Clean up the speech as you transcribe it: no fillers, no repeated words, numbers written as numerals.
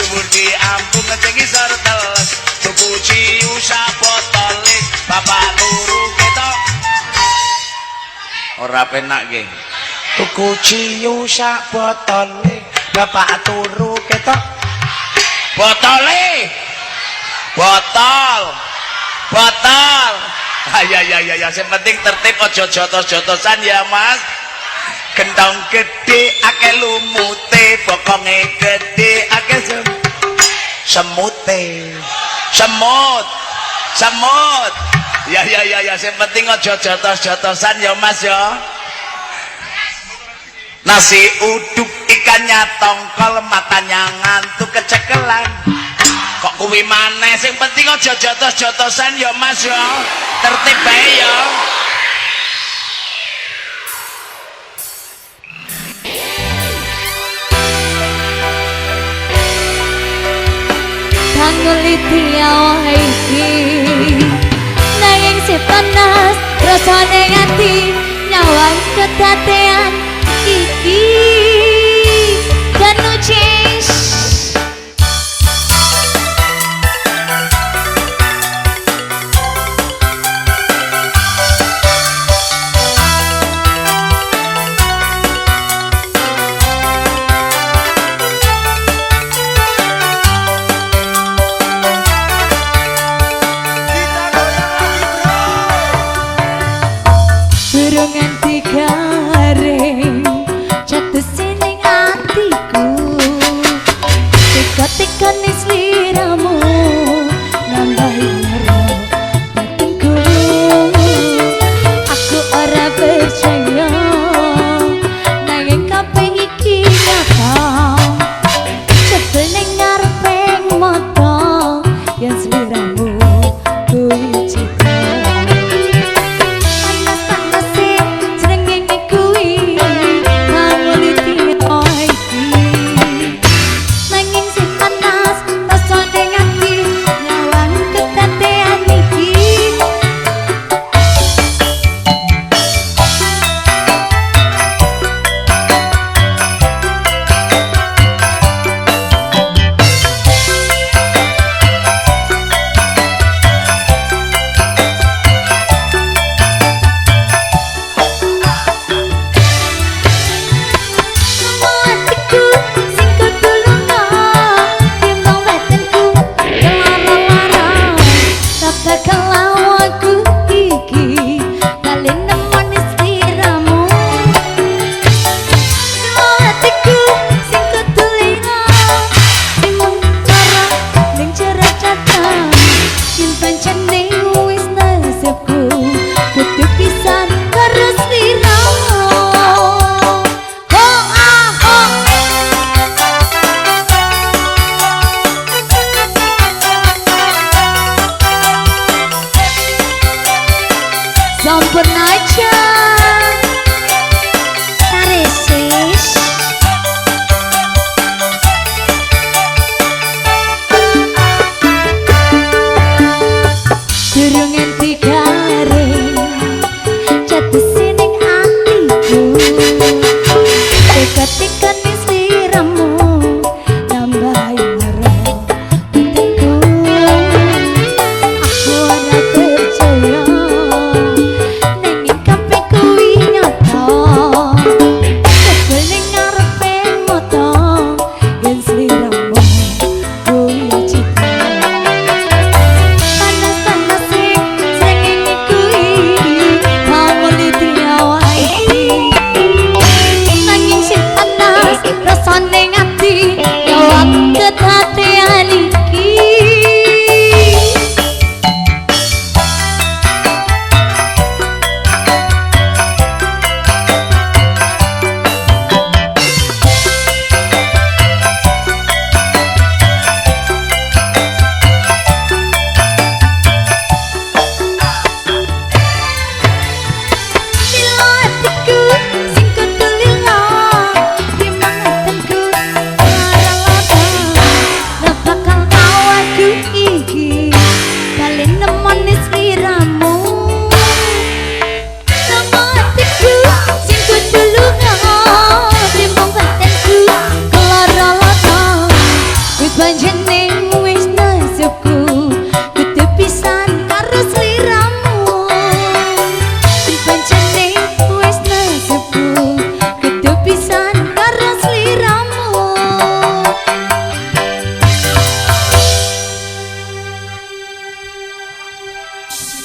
Dhuwur diambung sing ngisor teles. Tuku ciu sabotole bapak turu ketok. Ora penak nggih. Tuku ciu sak botole bapak turu ketok. Botole. Botol. Botol. Ya ya ya ya, sing penting tertib aja jotos-jotosan ya, Mas. Gentong gede akeh lumute, bokonge gede akeh semute. Semut. Semut. Ya ya ya ya, sing penting aja jotos-jotosan ya, Mas ya. Nasi uduk ikannya tongkol, matanya ngantuk kecekelan. Kok kuwi maneh, sing penting aja jotos-jotosan ya, Mas ya. Tertib bae ya. Kanguliti awake iki nanging si panas rasane ati nyawang kedadean iki dan change. Kita goyang lagi bro. Durung nganti garing jatuh sining atiku teka-tekane sliramu nambahi lara batinku. Aku ora percaya nanging kabeh iki nyata jebul ning ngareping mata yen sliramu kuwi cita. Panas-panase srengenge kuwi kanguliti iki nanging sing panas rasane ati nyawang kedadean iki. Atiku sing kudu lunga timbang batinku lara-lara tak bakal aku iki bali nemoni sliramu. Atiku sing kudu lunga timbang lara ning jero catan yen pancene wis nasibku kudu pisan karo sliramu. Ho ah ho. Sampun aja Taresis. Durung nganti garing jatuh sining atiku teka-tekane.